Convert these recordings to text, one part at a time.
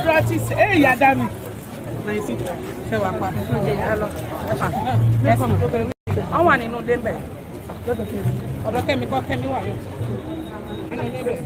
Practice. Hey, Yadami. Wọ́n wà nínú ilé mbẹ̀. Ọ̀dọ̀ Kẹ́mi kọ́ Kẹ́mi wà nínú ilé mbẹ̀.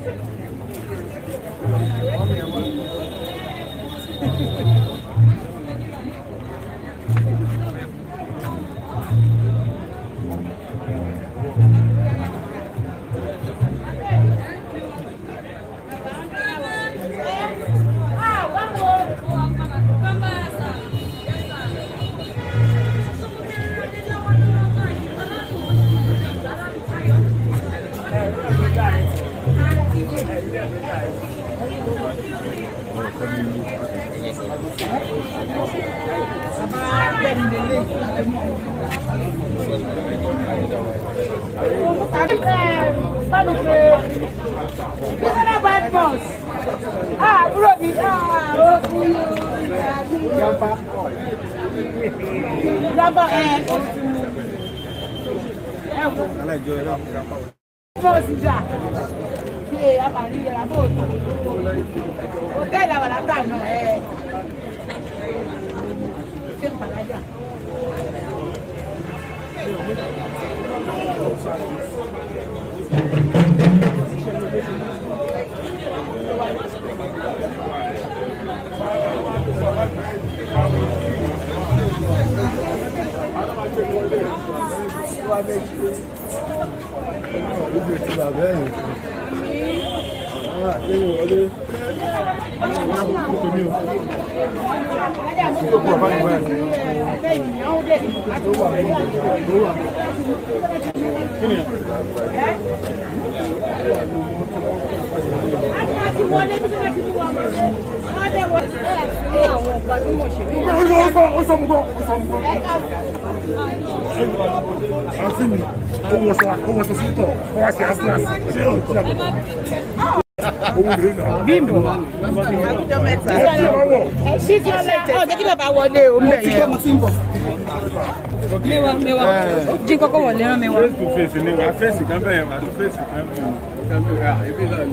Face to face ni wà fèsì kan bẹ́ẹ̀ wà fèsì kan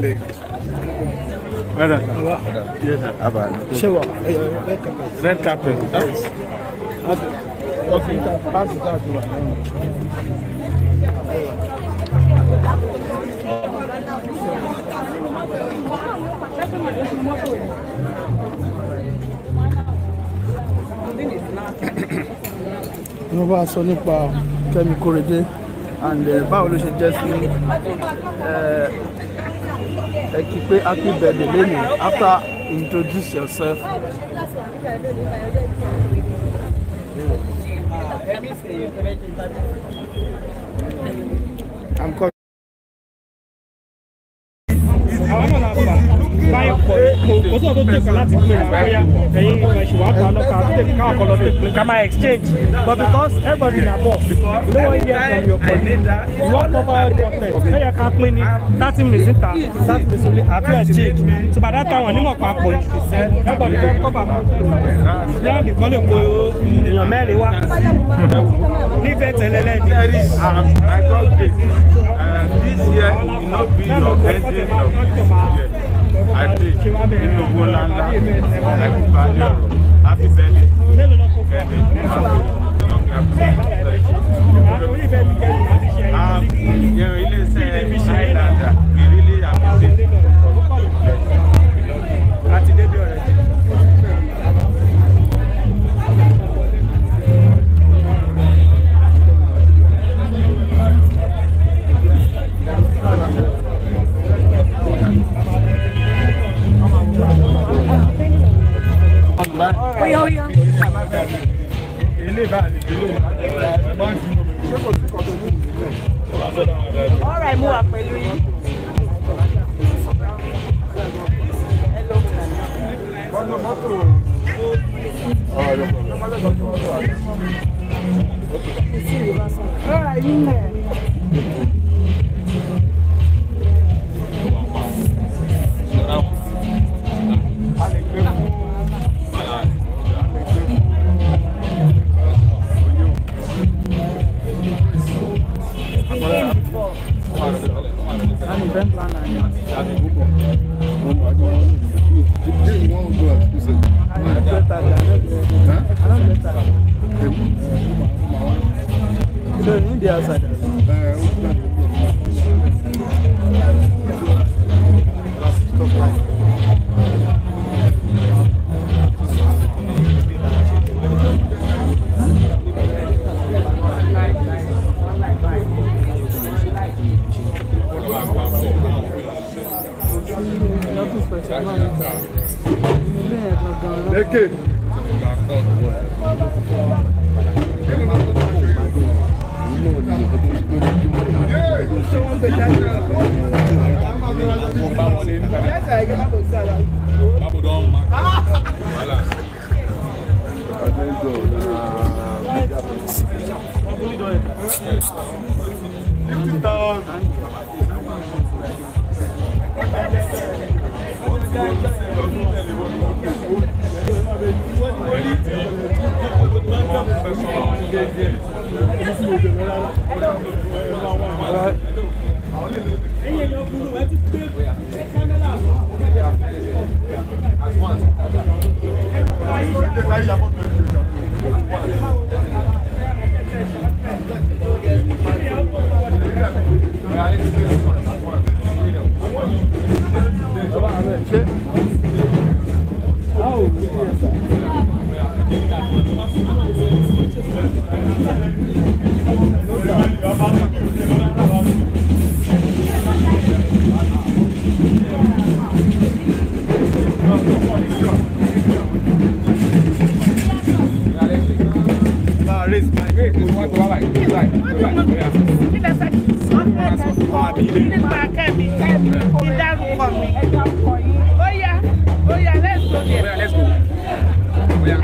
bẹ́ẹ̀. Red carpet. Wọ́n bá sọ nípa Kẹ́mi Kórèdé and báwo ló ṣe jẹ́ sí ẹ kí pé happy birthday lẹ́nu after introduce yourself. I'm coming. Exchange, but because everybody na boss, you no wan hear from your colleague, you wan cover all the content. Ẹ ká pín ní 30 minutes níta, 30 minutes only, àti exchange. So by that time, wọ́n ní mọ̀ papọ̀ jù. Everybody fẹ́ cover content. Yáà nìkan lè kó èèyàn mẹ́rin wá. Nífẹ̀ẹ́ tẹ̀lẹ́lẹ́ ni. This year will not be your ending of this year. I pray nínú owó ńláńlá láti happy birthday Kẹ́mi. Ilé-iṣẹ́ Highlander, we really appreciate it. Láti débi ọ̀rẹ́ jẹ. All right, mo wà pẹ̀lú yín. All right, you there. I'm event planner. So in the outside. Okay.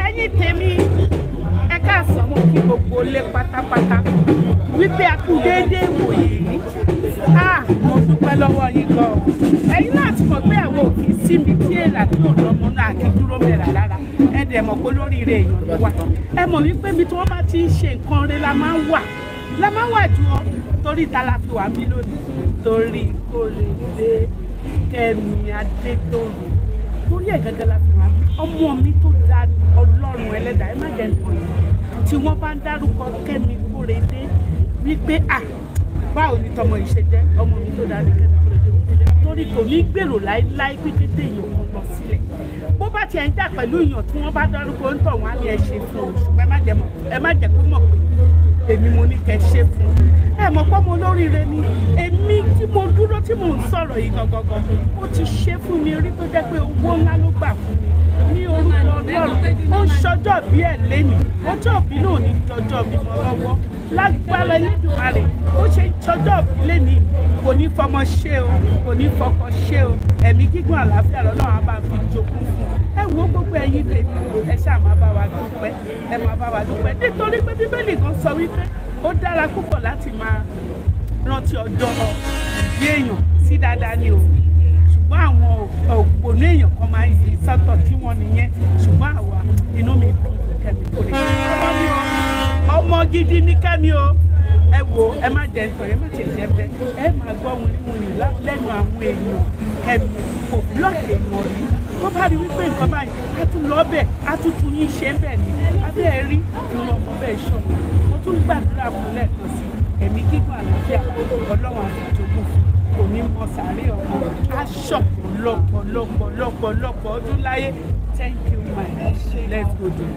Ẹ̀yin tèmi, ẹ káàsán, mo kí gbogbo ilé pátápátá wípé a kú déédéé wòye yìí. Ah, mo dúpẹ́ lọ́wọ́ yín gan. Ẹ̀yin náà ti mọ̀ pé àwọn òkè síbi tí èèlà tí ò lọ́mọ náà kì í dúró mẹ́ra rárá. Ẹ dẹ̀ mọ̀ pé lóríire èèyàn ló wà. Ẹ mọ̀ wípé ibi tí wọ́n bá ti ń ṣe nǹkan rẹ̀ la máa ń wà. La máa ń wà jù ọ́ torí ta la fi wà mí lónìí. Torí Kóredé Kẹ́mi Adétòrò. Torí ẹ̀ gẹ́gẹ́ la fi wà mí. Ọmọ mi tó da Ọlọ́run ẹlẹ́dàá, ẹ má jẹ́ nǹkan yìí. Tí wọ́n bá ń dárúkọ Kẹ́mi Kóredé wípé à báwo ni tọmọ yìí ṣe jẹ́, ọmọ mi tó da ní Kẹ́mi Kóredé, torí kò ní gbèrò láéláé pé kété èèyàn kan lọ sílẹ̀. Bó bá tiẹ̀ ń jà pẹ̀lú èèyàn tí wọ́n bá dárúkọ ń tọ̀ wọ́n á ní ẹ ṣe fún un, ṣùgbọ́n ẹ má jẹ́ kó mọ̀ pé èmi mo ní kẹ́ ṣe fún un. Ẹ mọ̀ pé mo lóríire ni èmi tí mo dúró tí mò ń sọ̀rọ̀ yìí gangan, ó ti ṣe fún mi rí tó jẹ́ pé owó ńlá ló gbà fún mi ní orúkọ Ọlọ́run. Ó ń ṣọjọ́ bí ẹ̀ lénìí, ọjọ́ bí náà ní jọjọ́ bí mo lọ́wọ́ lágbára Elédùmarè. Ó ṣe ń ṣọjọ́ bí lénìí, kò ní fọmọ ṣe o, kò ní fọkọ ṣe o, ẹ̀mí gígùn àlàáfíà lọ́lọ́run á bá fi jogún fún un. Ẹ wo gbogbo ẹ̀yin tèmi, ẹ ṣáà máa bá wa dúpẹ́, ẹ máa bá wa dúpẹ́, nítorí pé Bíbélì kan sọ wípé ó dára púpọ̀ láti máa rántí ọjọ́ bí èèyàn sí dáadáa ni o, ṣùgbọ́n àwọn òpònú èèyàn kan máa ń yí sọ́tọ̀ tí wọ́n nìyẹn. Ṣùgbọ́n àwa inú mi dùn Kẹ́mi Kóredé. Ọmọ mi o, ọmọ gidi ní Kẹ́mi o. Ẹ wo, ẹ má jẹ ntọ̀, ẹ má ṣe jẹ bẹ, ẹ máa gbọ́ wìnrìnwìnrìn lẹ́nu àwọn èèyàn. Kẹ́mi kò búlọ̀kì èèyàn rí. Tó bá rí wípé nǹkan báyìí, á tún lọ bẹ̀, á tún tún yín ṣe ń bẹ̀ ní abẹ́ ẹ rí ìrún ọmọ bẹ́ẹ̀ ṣọ̀nà. Mo tún gbàdúrà fún lẹ́ẹ̀kan sí ẹ̀mí gígùn àlàáfíà Ọlọ́run àti ìjogún fún, kò ní mọ sàárè ọmọ aṣọ lọ́pọ̀lọpọ̀ lọ́pọ̀lọpọ̀ ọdún láyé. Thank you my, let's go there.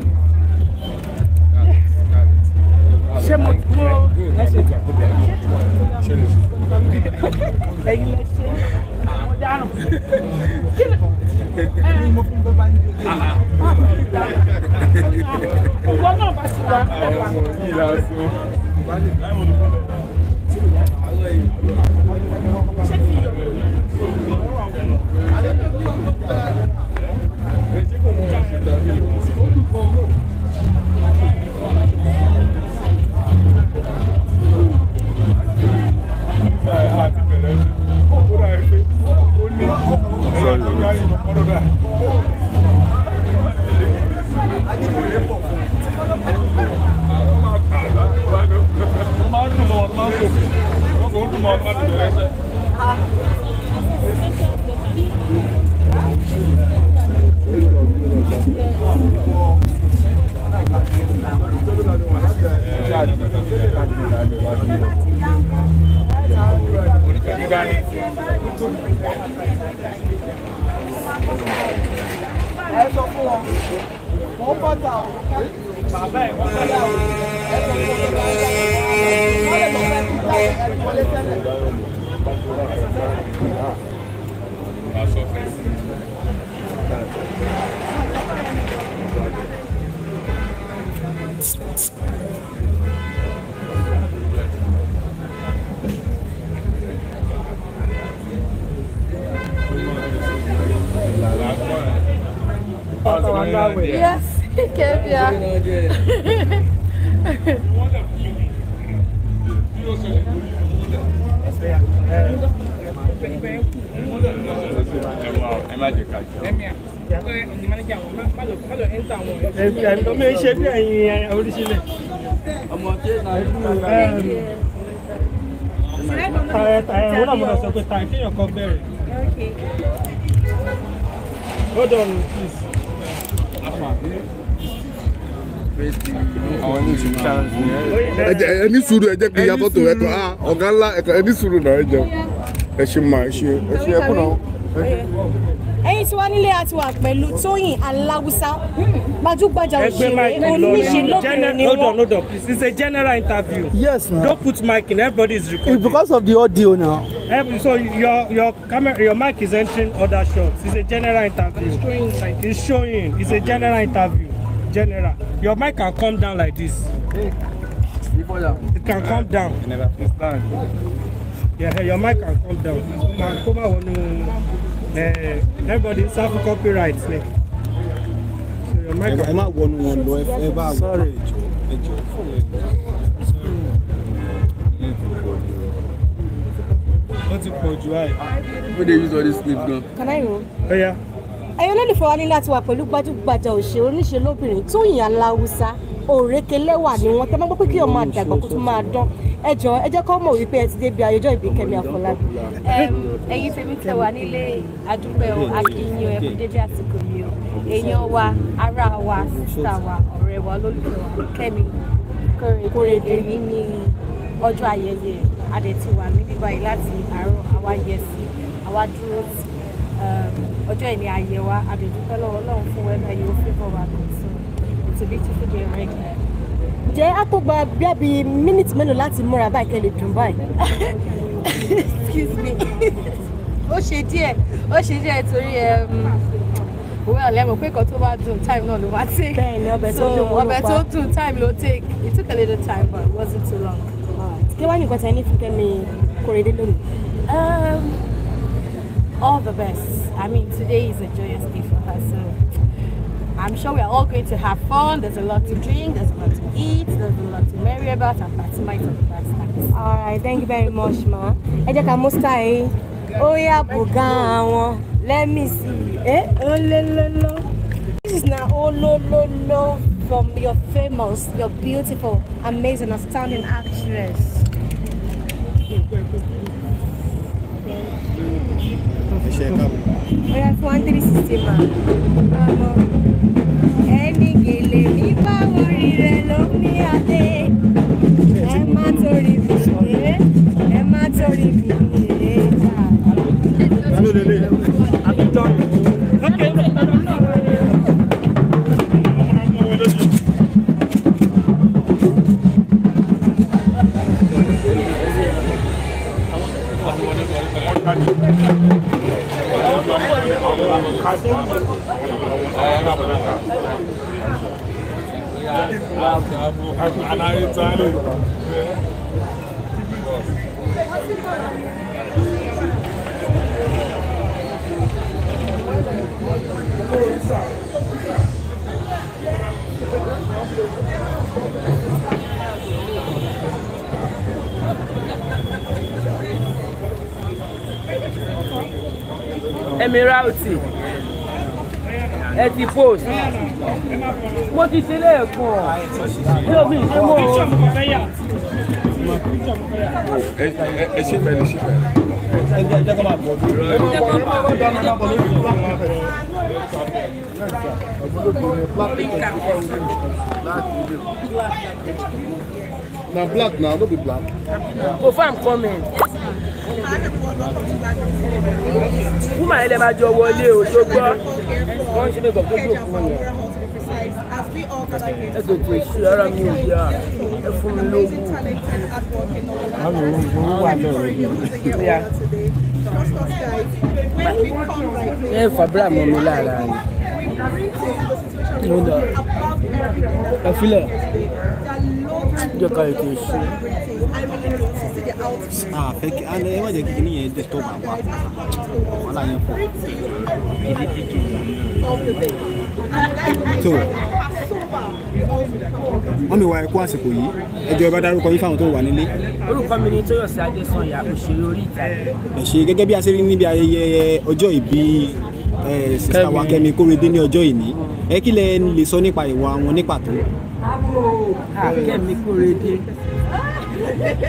Ṣé mo dúró? Ẹ̀yin lẹ ṣe, mo dáràn. Ìwọ náà bá ti wá ẹwà. Ṣé kí n yọ? Ẹ sọ fún wọn, wọ́n bọ́ta o. Bàbá ẹ̀ wọ́n bọ́ta o. Ẹ sọ fún wọn, wọ́n lè lọ fẹ́ kí ẹ wọlé tẹ́lẹ̀. Yes, Kevia. Okay. Hold on, please. Ẹ ní sùúrù, ẹ jẹ́ kí n ya fọ́tò ẹ kàn á ọ̀gá ńlá ẹ ní sùúrù náà, ẹ jẹ́ ẹ ṣe máa ẹ ṣe ẹ ṣe ẹ kùnà. Ẹ̀yin tí wàá nílé àti wà pẹ̀lú Tóyìn Aláwùsá, gbajúgbajà òṣèré oníṣe lóbìnrin ni Hold on, wọ́n. hold on, please. It's a general interview. Yes, now. Don't put mic in. Everybody is recording. It's because of the audio now. So your camera, your mic is entering other shots. It's a general interview. It's showing. It's showing. It's a general interview. General. Your mic can come down like this. It can come down. Yeah, your mic can come down. Come on, everybody is for copyright. So your mic. Ẹ má wọnú wọn lọ, ẹ bá Sorry. Ó ti pọ̀ jù báyìí. Wey dey use all these clips gan. Can I roll? Ó yá. Ẹ̀yin olólùfẹ́ wa ní láti wà pẹ̀lú gbajúgbajà òṣèré oníṣe lóbìnrin Tóyìn Aláwùsá, òrékelẹ́wà ni wọ́n. Tẹ́ máa gbọ́ pé kí ọmọ àdàgbà kó tún máa dán. Ẹ jọ̀ọ́, ẹ jẹ́ kó mọ̀ wípé ẹ ti débi ayọjọ́ ìbí Kẹ́mi Àfọlábí. Ẹ̀yin tèmi tẹ́ wà nílé, àdúpẹ́ o, akínyìn ẹ kú dédé àsìkò yìí o. Èèyàn wa, ará wa, sísá wa, ọ̀rẹ́ wa, olólùfẹ́ wa, Kẹ́mi Kórèdé ní ní ọjọ́ ayẹyẹ adẹ̀tí wà níbí báyìí láti àárọ̀, àwa yẹ sí, àwa dúró sí ọjọ́ ìní ayẹ wa, adẹ̀dúpẹ́ lọ́wọ́ Ọlọ́run fún wẹ́dà yìí, ó favour wa gan. So it's a beautiful day right now. Ǹjẹ́ á tó gba bí mínítì mélòó láti múra báyìí kẹ́ lè dùn báyìí? Excuse me. Ó ṣe díẹ̀, ó ṣe díẹ̀ torí well, ẹ mọ̀ pé nǹkan tó bá dùn, time náà ló máa take. Bẹ́ẹ̀ni, ọbẹ̀ tó So dùn wọ́n ló ọbẹ̀ pa. tó dùn, time ló take. It took a little time, but it wasn't too long. Kí wàá nìkan tẹ ní fún Kẹ́mi Kórèdé lónìí? All the best. I mean, today is a joyous day for her, so I'm sure we are all going to have fun. There's a lot to drink, there's a lot to eat, there's a lot to merry about, and Fatima is on the best times. All right, thank you very much, ma. Ẹ jẹ́ ká mú style. Ó yá, bùgá àwọn. Let me see. Eh? Olololo. This is now Olololo from your famous, your beautiful, amazing, outstanding actress. Ẹ ṣe káàbọ̀. Ó yá, fún 1360, ma. Ọmọ ẹni gèlè ní báwo rí rẹ ló ní adé. Ẹ má torí mi ṣe, ẹ má torí mi ṣe. Emirauti, ẹ ti post, mo ti ṣe lẹ́ẹ̀kan yóò fi ṣe mọ́ o. Ẹ ṣe bẹ́ẹ̀, ẹ ṣe bẹ́ẹ̀. Na black now, no be black. Confirm comment. Woman ẹ lè máa jọ wọlé o tó gbọ́. Wọ́n ṣe mẹ́kọ̀ọ́ tó dùn yẹn. Ẹ tètè ṣe ara mi ò yá. Ẹ fún mi lówó. Àwọn owó wà lọ́rọ̀ yìí. Ẹ fàbúrà mọ́ mi lára ni. Mo dà. Ẹ filẹ̀. Jẹ́ ká ètò ìṣe. Fẹ́ kí ẹ má jẹ́ kí kíní yẹn disturb àwa. Wàhálà yẹn pọ̀. So, wọ́n mi wá ẹkú àsìkò yìí. Ẹ jọ̀ọ́ ẹ bá dárúkọ yín fáwọn tó wà nílé. Orúkọ mi ni Tóyọ̀sí Adésànyà, òṣèré orí ìtàgé. Ẹ ṣé, gẹ́gẹ́ bí a ṣe rí níbi ayẹyẹ ọjọ́ ìbí sista wa Kẹ́mi Kóredé ní ọjọ́ ìní. Ẹ kí lẹ lè sọ nípa ìwà wọn ní pàtó? Kẹ́mi Kóredé,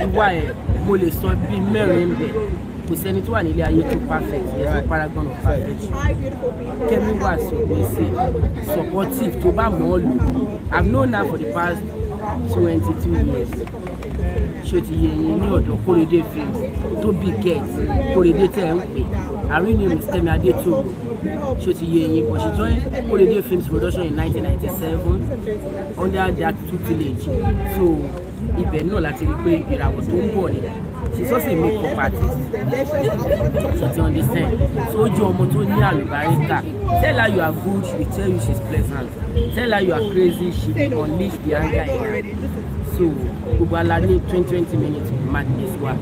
ìwà ẹ̀ mo lè sọ bíi mẹ́rin ń bẹ̀. Kò sẹ́ni tó wà nílé ayé tó perfect, there's no paragon of perfection. Kẹ́mi wà submissive, supportive tó bá mọ̀ ọ́ lò. I've known her for the past 22 years. Ṣé ti yẹ yín ní ọ̀dọ̀ Kóredé Films tó bí get Kóredé tẹ̀ ń pè. Her real name is Kẹ́mi Adétòrò. Ṣé ti yẹ yín, but she joined Kóredé Films production in 1997 under that tutelage. So ibẹ̀ náà láti rí pé ìràwọ̀ tó ń bọ̀ ni. She's also a makeup artist. So you understand. So ojú ọmọ tó ní àlùbáríkà. Tell her you are good, she will tell you she's pleasant. Tell her you are crazy, she will unleash the anger in her. So gbogbo ala ní 20 minutes madness wa.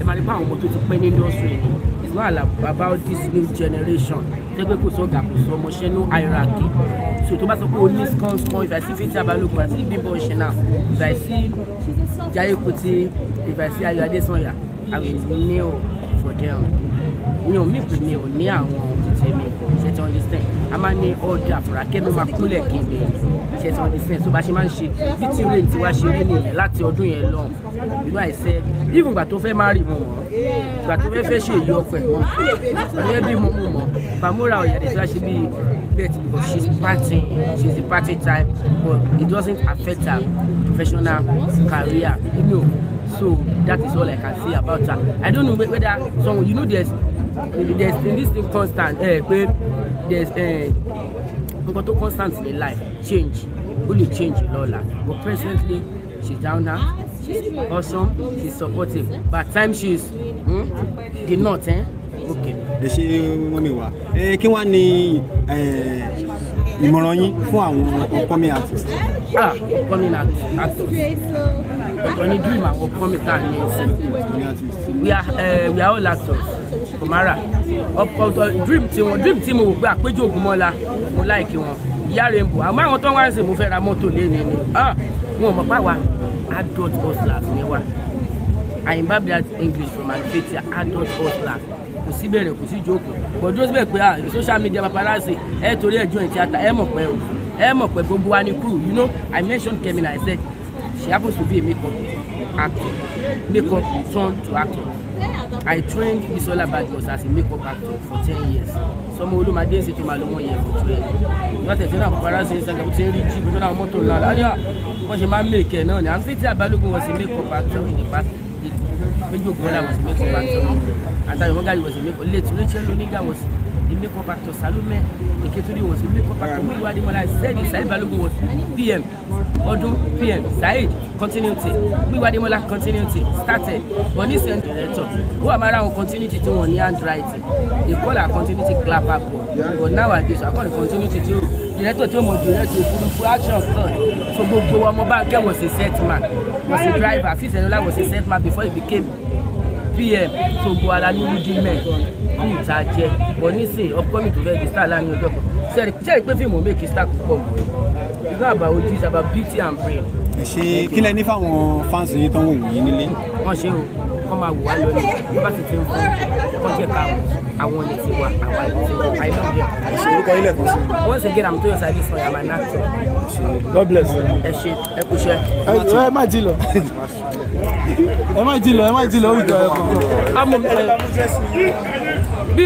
Ẹ máa rí pé àwọn ọmọ tó ti pẹ́ ní industry ni. It's not about this new generation. Tẹ́gbẹ́ kò sọ́gà kò sọ ọmọọṣẹ́ no hierarchy. So tó bá sọ pé o ní skan if I see Fathia Balogun, I see Bimbo Osina, if I see Jaiye Kuti, if I see Ayo Adesanya, I will kneel for them. Mi ò mí pè mí ò ní àwọn tèmi, ṣe ti understand? A máa ní ọ̀dà fúnra Kẹ́mi máa kúnlẹ̀ kéde, ṣe ti understand? So bá ṣe máa ń ṣe bí tí rain ti wá ṣe rí nìyẹn láti ọdún yẹn lọ. You know I said, even ìgbà tó fẹ́ má rí mo mọ̀, ìgbà tó fẹ́ ṣe èyí ọkọ̀ ẹ̀ mọ́, ìgbà tó fẹ́ bí mo mú mọ́, Bàmúra ọ̀yàdẹ̀ tí wá ṣe bí bet because she's partying, she's the party type, but it doesn't affect her professional career, you know. So that is all I can say about her. I don't know whether someone, you know, there's in this thing constant, there's nǹkan tó constant in life, change, only change lọ́la. But presently, she's down now, she's awesome, she's supportive. But time she's the not, eh? Okay. Ẹ ṣé mọ́mí wa. Kí wá ní ìmọ̀ràn yín fún àwọn upcoming artists? Upcoming actors. Ọ̀tọ̀ ni dream àwọn upcoming tá a ní ẹsẹ̀. We are all actors. Komara. Dream tí mo wò pé Àpéjú Ògúnmọ́lá, mo like wọn. Ìyá Rainbow, àmọ́ àwọn tó ń wá ń sìn mo fẹ́ ra mọ́tò léni ni. Wọn ò mọ̀ pé àwa adult hustlers ni wa. I imbibe that English from Alifetia, adult hustlers. Kò sí bẹ̀rẹ̀, kò sí jókòó. Kò dúró síbẹ̀ pé social media paparazzi ẹ torí ẹ̀ join theatre ẹ mọ̀ pé o ẹ mọ̀ pé gbogbo wa ni crew. You know, I mentioned Kemi and I said she happens to be a makeup actor, makeup turned to actor. I trained Bisola Badmus as a makeup actor for 10 years. Sọmọ Olúmadé ń ṣètò màá lọ wọ́n yẹn for 12. Wọ́n tẹ̀sí náà paparazzi Instagram ti ń rí jí bíi náà mọ́tò ńlá. Wọ́n ṣe máa ń make ẹ̀ náà ni. And Fathia Balogun was a makeup actor in the past. Péjú Ògúnmọ́lá was a makeup actor. Antayo Moghalu was a makeup. Late Rachel Oniga was a makeup actor. Salome Eketuri was a makeup actor. Muyiwa Ademola said it. Saheed Balogun was PM. Odun PM. Saheed continuity. Muyiwa Ademola continuity started. But this same director, who am around continuity to one handwriting. They call her continuity clapper boy. But nowadays, I call it continuity to director to mo director òfurufú action cut. So gbogbo ọmọ Bánkẹ́ was a set man, was a driver. Afeez Eniola was a set man before he became PM. So gbogbo ara ní rudiment kú ìta jẹ. But nísìnyí, upcoming tó fẹ́ di star láàrin ọjọ́ kan. Ṣé pé fíìmù make star púpọ̀ mọ́? It's not about ojú, it's about beauty and brain. Ẹ ṣé, kí lẹ ní fáwọn fans yín tó ń wò yín nílé? Wọ́n ṣe o, kọ́ máa wò wá lọ ní bá sì ti ń fún kọ́ jẹ́ ká àwọn ní tiwa, àwa ní tiwa. I love you. Ẹ ṣé, orúkọ yín lẹ́ẹ̀kan sí. Once again, I'm Toyosi Adesanya, I'm an actor. God bless you. Ẹ ṣé, ẹ kú iṣẹ́. Ẹ má jí lọ. Ẹ má jí lọ, ẹ má jí lọ, ó jọ ẹ kàn. Bí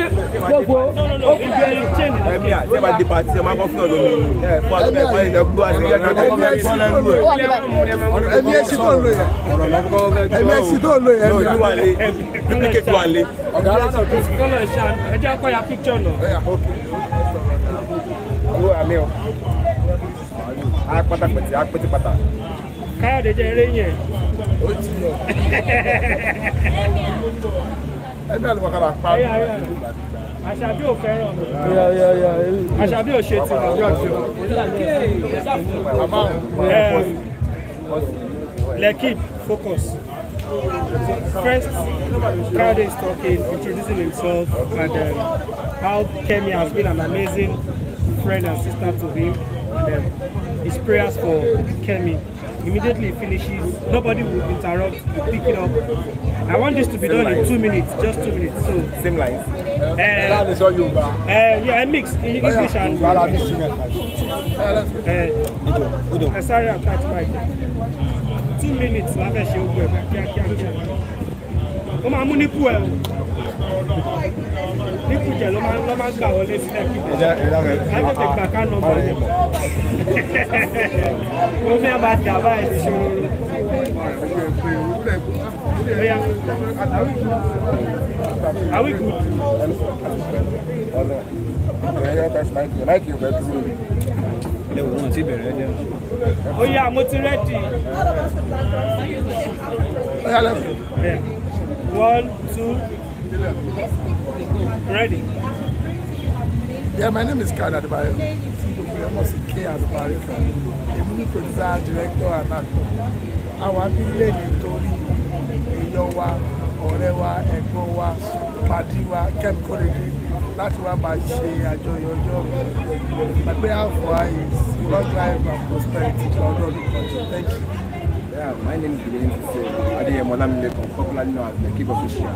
gbogbo ó kù bí ẹni change. Ẹ̀mí à, ṣé bá dé pàtí ẹ máa kọ́ fún ọ̀dọ́ mi. Ẹ fún àgbẹ̀ fún ẹ̀yìn ẹ̀kú àti Ẹ̀mí ẹ̀sìn tó ń lò yẹn. Ẹ̀mí ẹ̀sìn tó ń lò yẹn. Duplicate wà lé. Ọ̀gá aláṣọ tó. Kọ́lọ̀ ṣá ẹ jẹ́ kó ya picture náà. Owó àmì ọ̀. Apátápẹ̀tì apẹ́tìpátá. Káyọ̀dé jẹ́ eré yẹn. Ó ti yọ. Ẹ̀mí àlùmọ̀kàrà pa. Àṣàbí ò fẹ́ràn mi. Àṣàbí ò ṣe tiwọn. Lekki, focus. First, Kayode is talking, introducing himself, and how Kemi has been an amazing friend and sister to him, and his prayers for Kemi. Immediately he finishes, nobody will interrupt, you pick it up. I want this to be done in 2 minutes, just 2 minutes. So same lines. Yeah, I mix in English and sorry, I'm touch mic. 2 minutes, la fẹ́ ṣe ogun ẹ̀ kíá kíá kíá. Ó máa mú nípù ẹ̀ o. Nípù jẹ̀ ló máa ń gbà wọlé sílẹ̀ kí. Láti gbà ká nọmba rẹ̀. Omi àbá dà báyìí ti ṣòro. Are we good? Ó yá, mo ti ready. 1, 2, ready. Yeah, my name is Kayode Adebayo. I'm K Adebayo, a movie producer, director, and actor. Àwọn abílẹ̀ nítorí èèyàn wa, ọ̀rẹ́ wa, ẹ̀gbọ́n wa, pàdí wa, Kẹ́mi Kórèdé láti wá máa ṣe àjọyọ̀ ọjọ́ mi. My prayer for her is long life and prosperity to our Lord. Thank you. Yeah, my name is Gideon Adeyemo Olamilekan, popularly known as the King of Asia.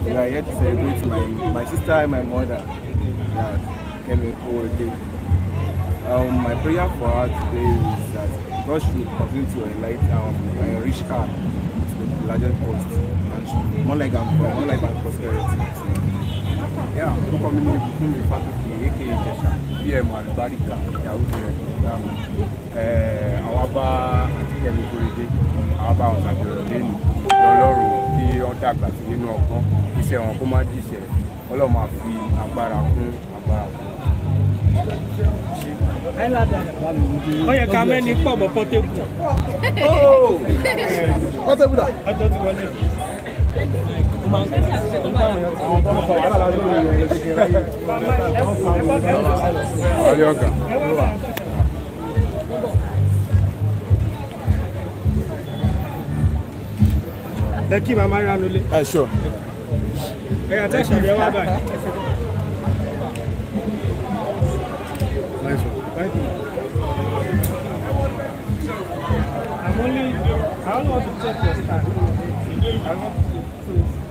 We are here to celebrate my sister and my mother, Kemi Korede. My prayer for her today is that God should continue to enlighten and enrich her to the larger post, and more like more life and prosperity. Yeah, orúkọ mi ni Bùkúnmi Fátòkì aka Ìjẹ̀ṣà BM Àlùbáríkà ìyàwó rẹ̀. Àwa bá àti Kẹ́mi Kórèdé, àwa bá wọn ṣàjọyọ̀ lẹ́nu lọ́lọ́run kí wọ́n dàgbà sí nínú ọgbọ́n, iṣẹ́ wọn kó má dìṣẹ́, Ọlọ́run máa fi agbára kún agbára kún. Ó yẹ ká mẹ́ni pọ̀ mọ́ Portable. Portable dà. Ọjọ́ ti wọlé. Ọ̀yọ́gà. Lẹ́kì màmá rà nulẹ̀. Ẹ ṣọ. Ẹ̀yà tẹ̀sán yẹn wá báyìí. Nice one. Thank you. I only want to check your style. I want to.